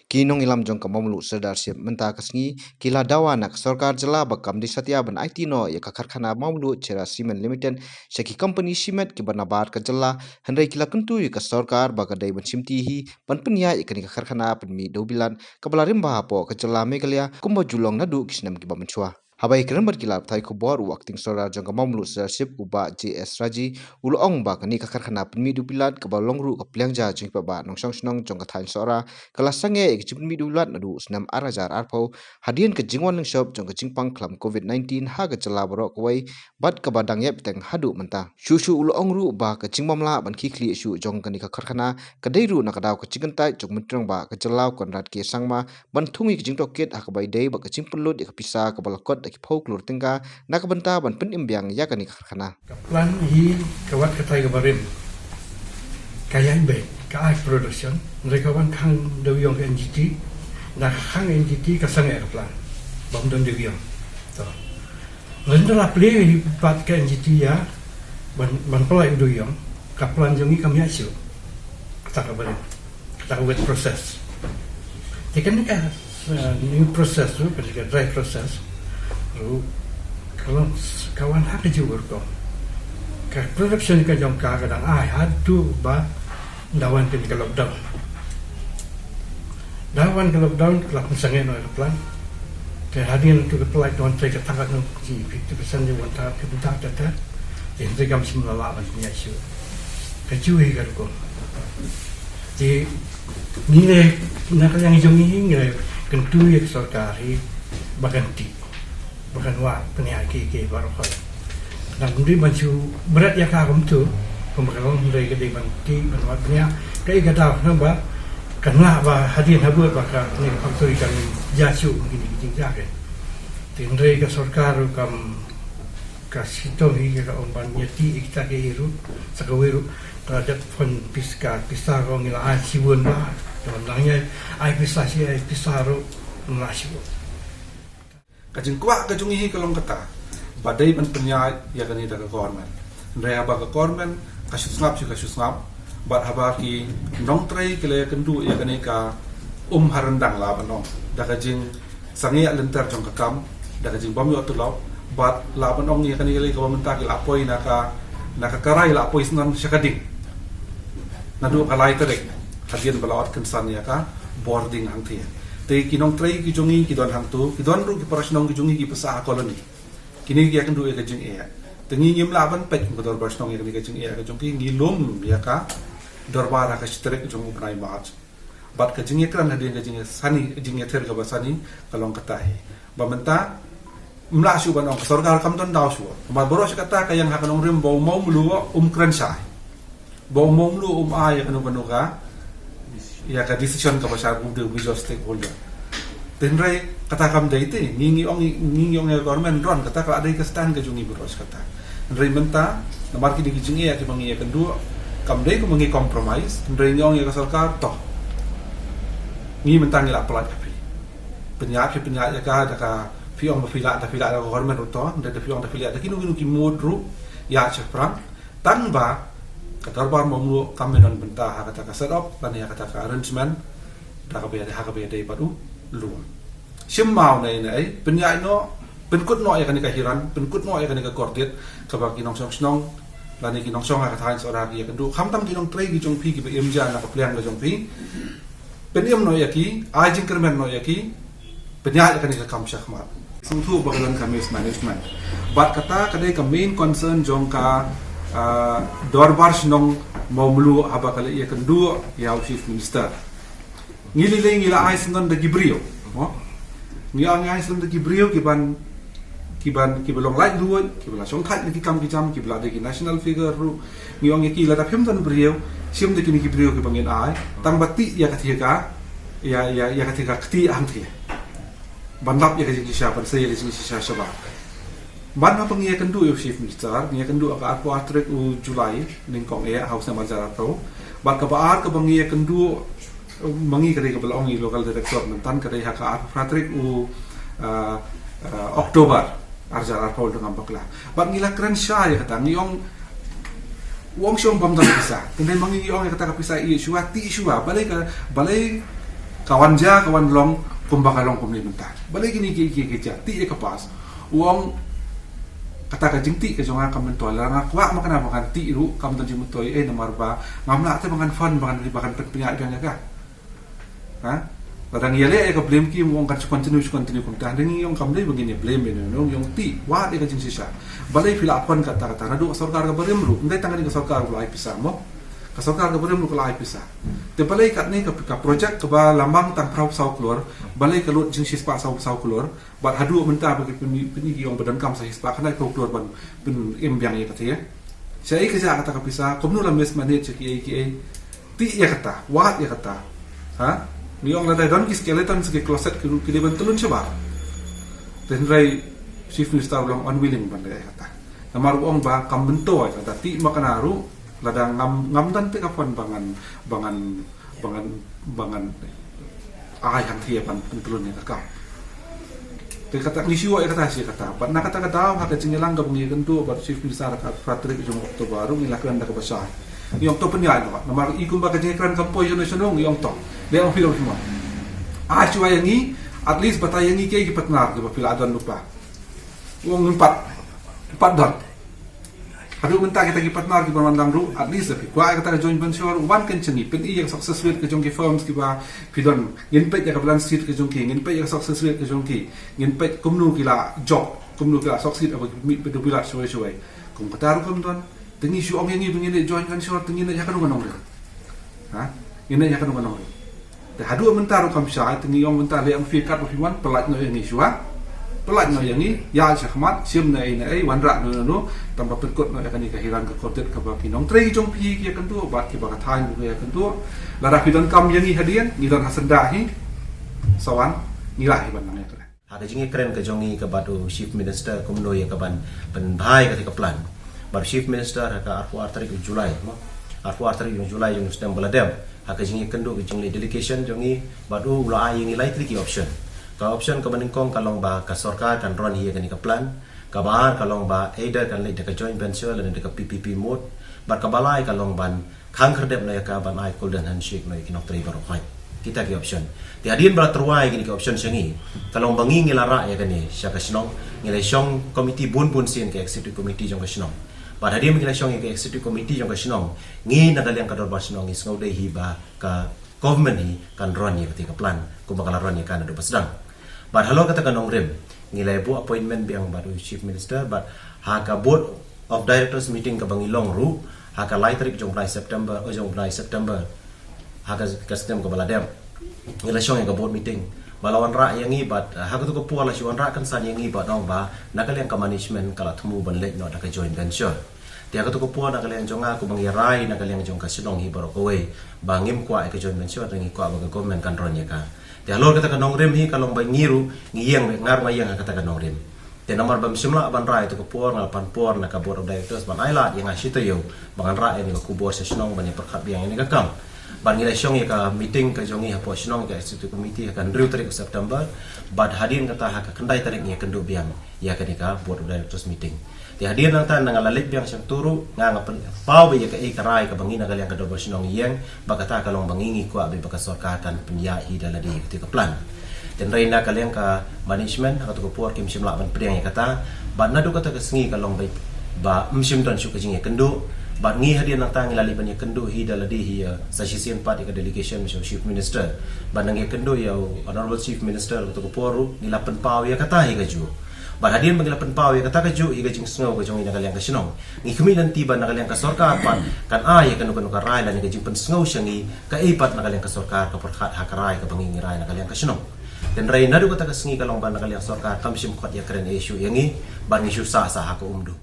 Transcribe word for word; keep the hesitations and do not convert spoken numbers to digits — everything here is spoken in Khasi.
Ki nongïalam jong ka Mawmluh Sirdarship mynta ka sngi ki la dawa na ka sorkar jylla ba kam dei satia ban aiti noh ïa ka karkhana Mawmluh Cherra Cement Limited sha ki company shimet kiba nabar ka jylla, hynrei ki la kyntu ïa ka sorkar ba ka dei ban shimti hi ban pynïaid ïa kane ka karkhana pynmih dewbilat kaba la rim bha hapoh ka jylla Meghalaya kumba ju long naduh ki snem kiba mynshuwa. Haba ïakren bad ki lad pathai khubor, u Acting Sordar jong ka Mawmluh Sirdarship, u Bah J S Raji, u la ong ba kane ka karkhana pynmih dewbilat kaba long ruh ka pliang ja jong ki paidbah nongshong shnong jong ka thaiñ Sohra ka la sangeh ïa ka jingpynmih dewbilat naduh u snem ar hajar arphew hadien ka jingwan lyngshop jong ka jingpang khlam covid nineteen ha ka jylla baroh kawei bad kaba dang ïaid bteng haduh mynta. Shuh shuh u la ong ruh ba ka jingbymlah ban khie khlieh shuh jong kane ka karkhana ka dei ruh na ka daw ka jingkyntait jong u Myntri Rangbah ka jylla u Conrad K Sangma ban thung ïa ka jingtohkit ha kaba ïadei bad ka jingpynlut ïa ka pisa kaba la kot da ki phew klur tyngka na ka bynta ban pynim biang ïa kane ka karkhana. Ka plant hi ka wat katai kaba rim, ka ïaid beit, ka ai production, hynrei ka wan khang dewïong ka N G T, na ka khang N G T ka sangeh ka plant, bym don dewïong. To. Lynda la plie hi pat ka N G T ïa ban, ban pynlait u dewïong, ka plant jong ngi kam ïaid shuh. Kata kaba rim. Kata ka wet process. Te kane ka, uh, new process ruh, kane ka dry process ruh, ka long, ka wan ha kajuh ka rukom. Ka production ka jong ka ka dang ai haduh ba da wan kane ka lockdown. Da wan ka lockdown ka la pynsangeh noh ka plant. Te hadien tu ka plant don te ka tang ka nong ki fifty percent jong wan ta ka bynta ta ta. Te hynrei kam shym la lah ban pynïaid shuh. Kajuh hi ka rukom. Te ngi leh na ka liang jong ngi, ngi leh kyntu ïa ka sorkar hi ba kan tih, ba kan wad pynïaid kiei kiei baroh. Nang ym dei ban shu bret ïa ka kumtu, kumba ka long, hynrei ka dei ban tih, ban wad pynïaid. Kaei ka daw, namar ba kan lah ba hadien habud ba kane ka factory kan ïaid shuh, kine ki jingjia. Te hynrei ka sorkar ruh kam, ka shitom hi ka ong ban ïatih ïa kita kiei ruh, sa kawei ruh ka la dep fund pis-, ka pisa ruh ngi la ai shibun bha. Te nang ïa ai pisa shi, ai pisa ruh ym lah shuh. Ka jingkwah ka jong ngi hi ka long kata, ba dei ban pynïaid ïa kane da ka government. Hynrei haba ka government ka shu sngap, shu ka shu sngap, bad haba ki nongtrei ki la ïakynduh ïa kane ka um ha ryndang, lah ban ong, da ka jingsangeh lynter jong ka kam, da ka jingbym ïoh tulop, bad lah ban ong ïa kane ka lei kaba mynta ki la poi na ka, na ka karai, la poi syndon sha ka ding. Naduh ka lai tarik, hadien ba la ot kynsan ïa ka bording hangthie. Te ki nongtrei ki jong ngi ki don hangto, ki don ruh ki para shnong ki jong ngi kiba sah ha colony. Kine ki ïakynduh ïa ka jingeh. Te ngi ngim lah ban peit kum ka dorbar shnong ïa kane ka jingeh ka jong ki, ngi lum ïa ka dorbar ha ka shi tarik jong u bnai March. Bad ka jingïakren hadien ka jingïasani, jingïathir kaba sani, ka long kata hi. Ba mynta ym lah shuh ban ong ka sorkar kam don daw shuh. Namar baroh shi katta ka ïeng ha ka nongrim ba u Mawmluh um kren shai. Ba u Mawmluh um ai ïa kano kano ka, ïa ka decision kaba shai, u dei u major stakeholder. Te hynrei kata kam dei te, ngi ngi ong, ngi ngi ong ïa ka government, ron, kata ka la dei ka stand ka jong ngi baroh shi katta. Hynrei mynta namar kine ki jingeh kiba ngi ïakynduh, kam dei kumba ngi compromise, hynrei ngi ong ïa ka sorkar, to, ngi mynta ngi la pynlait ha phi. Pynïaid phi, pynïaid ïa ka, da ka phi ong ba phi lah, da phi lah da ka government ruh to, da, da phi ong da phi lah da kino kino ki mut ruh, ïa shaphrang. Tang ba ka dorbar Mawmluh kam don bynta ha kata ka set up lane ha kata ka arrangement, da kaba ïadei, ha kaba ïadei bad u lum. Shim maw ne ne ei, pynïaid noh, pynkut noh ïa kane ka hiran, pynkut noh ïa kane ka kordit, kaba ki nongshong shnong lane ki nongshong ha ka thaiñ Sohra ki ïakynduh, khamtam ki nongtrei ki jong phi kiba im ja na ka pliang ka jong phi. Pynim noh ïa ki, ai jingkyrmen noh ïa ki, pynïaid ïa kane ka kam shakhmat. Sngewthuh ba ka don ka mismanagement. Bad kata ka dei ka main concern jong ka, ah, dorbar shnong Mawmluh haba ka la ïakynduh ïa u Chief Minister. Ngi lei lei ngi la ai syndon da ki briew. Mo? Ngi ong ngi ai syndon da ki briew kiban, kiban, kiba long laitluid, kiba la shongthait na ki kam ki jam, kiba la dei ki national figure ruh. Ngi ong ïa ki, lada phim don briew, shim da kine ki briew kiba ngin ai, tang ba tih ïa ka thie ka, ïa, ïa, ïa ka thie ka kti hangthie. Ban lap ïa ka jingshisha, ban sei ïa ka jingshisha shabar. Ban haba ngi ïakynduh ïa u Chief Minister, ngi ïakynduh ha ka arphew ar tarik u July, nyngkong eh, ha u snem arhajar arphew. Bad kaba ar kaba ngi ïakynduh, ma ngi ka dei kaba la ong i local director mynta, ka dei ha ka arphew phra tarik u, ah, ah, October arhajar arphew, lada ngam bakla. Bad ngi la kren shai ïa kata, ngi ong, u ong shuh bym don pisa. Te hynrei ma ngi ngi ong ïa kata ka pisa, ïa shuwa, tih shuwa. Balei ka, balei Ka wan jia, ka wan long kumba ka long kumne mynta. Balei kine ki, ki, ki jia, tih ïa ka pass. U ong, kata ka jingtih ka jong nga kam myntoi, lada nga kwah ma kane ba ngan tih ruh kam don jingmyntoi ei, namar ba ngam lah te ba ngan fund, ba ngan, ba ngan pynïaid biang ïa ka. Ha? Lada ngi ïaleh ïa ka blame game, u ong kan shu continue, shu continue kumta. Hynrei ngi ong kam dei ba ngin ïa blame ïa no, ngi ong tih, wad ïa ka jingshisha. Balei phi la pon kata kata, naduh ka sorkar kaba rim ruh, ym dei tang kane ka sorkar ba la ai pisa mo. Ka sorkar kaba rim ruh ka la ai pisa. Te balei katne ka, ka project kaba la mang tang phra phew saw klur, balei ka lut jingshi spah saw phew saw klur, bad haduh mynta ba ki pyn-, pyn-, ki ong ba donkam sa shi spah khyndai phew klur ban pyn-, im biang ïa kata ïa. Shaei ka jia kata ka pisa, kumno la mismanage ïa kiei kiei. Tih ïa kata, wad ïa kata. Ha? Ngi ong lada don ki skeleton sha ki closet ki, ki dei ban tyllun shabar. Te hynrei Chief Minister u long unwilling ban leh ïa kata. Namar u ong ba kam myntoi, lada tih ma kane ruh, lada ngam, ngam don te ka fund ba ngan, ba ngan, ba ngan, ba ngan ai hangthie ban pyntyllun ïa ka kam. Te kata ngi shu ïa kata shi kata. Bad na kata ka daw ha ka jingïalang kaba ngi ïakynduh bad Chief Minister ha ka phra tarik jong October ruh ngi la kren da kaba shai. Ngi ong to pynïaid noh. Namar i kumba ka jingkren kam poi shano shano ngi ong to. Leh ma phi da phi mon. Ai shuwa ïa ngi, at least batai ïa ngi kiei ki partner kiba phi la don lypa. U ong ngim pat, ngim pat don. Haduh mynta kita ki partner kiba wan lang ruh, at least phi kwah ïa kata ka joint venture, wan kren sha ngi, pyni ïa ka success rate ka jong ki firms kiba phi don, ngin peit ïa ka balance sheet ka jong ki, ngin peit ïa ka success rate ka jong ki, ngin peit kumno ki la jop, kumno ki la succeed, haba ki mih pyndonkam shawei shawei. Kum kata ruh kam don. Te ngi shu ong ïa ngi ba ngin leh joint venture, te ngin leh ïa kano ka nongrim. Ha? Ngin leh ïa kano ka nongrim. Te haduh mynta ruh kam shai, te ngi ong mynta leh ma phi kat ba phi mon, pyllait noh ïa ngi shuwa. Pyllait noh ïa ngi, ïa sha khmat, shim na ei na ei, wanrah noh noh noh, tang ba pynkut noh ïa kane ka hiran ka kordit kaba ki nongtrei jong phi ki ïakynduh, bad kiba ka thaiñ ruh ki ïakynduh. Lada phi donkam ïa ngi hadien, ngi don ha syndah hi, sa wan, ngi lah hi ban nang ïa kane. Ha ka jingïakren ka jong ngi ka bad u Chief Minister kumno ïa kaban pynbha ïa kata ka plan. Bad u Chief Minister ha ka arphew ar tarik u July, mo. Arphew ar tarik u July jong u snem ba la dep. Ha ka jingïakynduh ka jingleh delegation jong ngi bad u, u la ai ïa ngi lai tylli ki option. Ka option kaba nyngkong ka long ba ka sorkar kan run hi ïa kane ka plan. Kaba ar ka long ba either kan leit da ka joint venture lane da ka P P P mode. Bad kaba lai ka long ban khang khyrdep noh ïa ka ban ai golden handshake noh ïa ki nongtrei baroh khoit. Kita ki option. Te hadien ba la tyrwa ïa kine ki option sha ngi, ka long ba ngi ngi la rah ïa kane sha ka shnong, ngi la shong committee bun bun sien, ka executive committee jong ka shnong. Bad hadien ba ngi la shong ïa ka executive committee jong ka shnong, ngi na ka liang ka dorbar shnong ngi sngew dei hi ba ka government hi kan run ïa kata ka plan kumba ka la run ïa ka naduh ba sdang. Bad halor kata ka nongrim ngi la buh appointment biang bad u Chief Minister, bad ha ka board of directors meeting kaba ngi long ruh ha ka lai tarik jong u bnai September, oh, jong u bnai September, ha ka, ka snem kaba la dep, ngi la shong ïa ka board meeting. Ba la wanrah ïa ngi bad ha katu ka por la shu wanrah kynsan ïa ngi bad ong ba na ka liang ka management ka la thmu ban leit noh da ka joint venture. Te ha katu ka por na ka liang jong nga kumba ngi rai na ka liang jong ka shnong hi baroh kawei, ba ngim kwah ïa ka joint venture, te ngi kwah ba ka government kan run ïa ka. Te halor kata ka nongrim hi ka long ba ngi ruh ngi ïeng, nga ruh nga ïeng ha kata ka nongrim. Te namar ba ym shym lah ban rai ha katu ka por, nga la pan por na ka board of directors ban ai lad ïa nga shi taïew ba ngan rah ïa kane ka khubor sha shnong ban ïa pyrkhat biang ïa kane ka kam. Bad ngi la shong ïa ka meeting ka jong ngi hapoh shnong, ïa ka executive committee, ha ka hynriew tarik u September. Bad hadien kata ha ka khyndai tarik ngi ïakynduh biang ïa kane ka board of directors meeting. Te hadien nangta na nga la leit biang shangtu ruh, nga, nga pynpaw beit ïa kaei ka rai kaba ngi na ka liang ka dorbar shnong ngi ïeng, ba kata ka long ba ngi ngi kwah beit ba ka sorkar kan pynïaid hi da lade ïa kata ka plan. Te hynrei na ka liang ka management ha katu ka por kim shym lah ban pdiang ïa kata. Bad naduh kata ka sngi ka long beit ba ym shym don shuh ka jingïakynduh. Bad ngi hadien nangta ngi la leit ban ïakynduh hi da lade hi, eh, sa shisien pat ïa ka delegation sha u Chief Minister. Bad nang ïakynduh ïa u Honorable Chief Minister ha katu ka por ruh ngi la pynpaw ïa kata hi kajuh. Bad hadien ba ngi la pynpaw ïa kata kajuh hi ka jingsngew ka jong ngi na ka liang ka shnong, ngi khmih lynti ba na ka liang ka sorkar pat kan ai ïa kano kano ka rai lane ka jingpynsngew sha ngi kaei pat na ka liang ka sorkar ka pyrkhat ha ka rai kaba ngi ngi rai na ka liang ka shnong. Te hynrei naduh kata ka sngi ka long ba na ka liang sorkar kam shym khot ïakren ei shuh ïa ngi, bad ngi shu sah sah ha ka umdum.